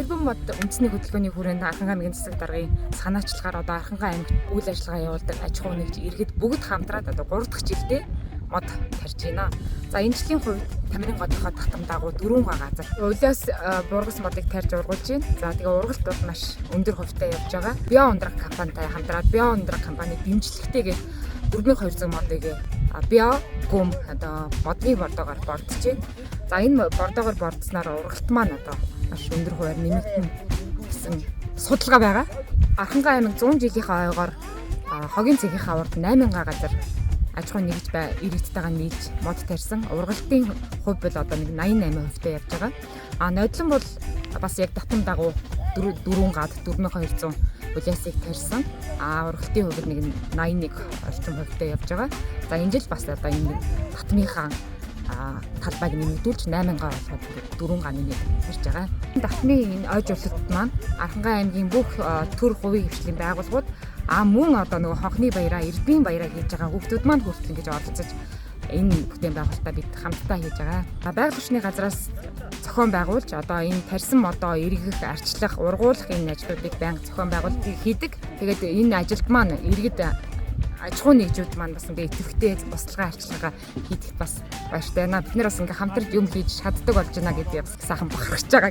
Тэрбум мод үндэсний хөдөлгөөний хүрээнд Архангай аймгийн засаг даргын санаачлагаар одоо Архангай аймагт үйл ажиллагаа явуулдаг аж ахуй нэгж иргэд бүгд хамтраад одоо 3 дахь жилдээ мод тарьж байна. За, энэ жилийн хувьд Тамирын годынхоо татам дагуу 4 га газар улиас бургас модыг тарьж ургуулж байна. За, тэгээ ургалт бол маш өндөр хувьтай явж байгаа. Био ундрах компанитай хамтраад, Био ундрах компани дэмжлэгтэйгээр 4200 модыг био гүм одоо модны бордоогоор бордож байна. За, энэ бордоогоор бордсноор ургалт маань одоо маш өндөр хувиар нэмэгдэнэ гэсэн судалгаа байгаа. Архангай аймаг 100 жилийнхээ ойгоор хогийн цэгийнхээ авард 8 га газар аж ахуй нэгж бай иргэдтэйгээ нийлж мод тарьсан. Ургалтын хувь бол одоо нэг 88% та явж байгаа. А нодлон бол бас яг татам дагуу 4 гад 4200 улиасыг тарьсан. А ургалтын хувьд нэг 81 орчим хувьтай явж байгаа. За, энэ жил бас одоо энэ татмынхаа талбайг нэмэгдүүлж 8 га болгоод 4 га нэмээд тарьж байгаа. Татмын энэ ойжуулалт маань Архангай аймгийн бүх төр хувийн хэвшлийн байгууллагууд, мөн одоо нөгөө хонхны баяраа, эрдмийн баяраа хийж байгаа хүүхдүүд маань хүртэл ингэж оролцож, энэ бүтээн байгуулалтаа бид хамтдаа хийж байгаа. Байгаль орчны газраас зохион байгуулж, одоо энэ тарьсан модоо эргэх, арчлах, ургуулах энэ ажлуудыг байнга зохион байгуулалт хийдэг. Тэгээд энэ ажилд маань иргэд, аж ахуй нэгжүүд маань бас ингээ идэвхтэй туслахаа, арчилгаа хийхэд бас баяртай байна. Бид нар бас ингээ хамтарч юм хийж чаддаг болж байна гэдгийг бас сайхан бахархаж байгаа.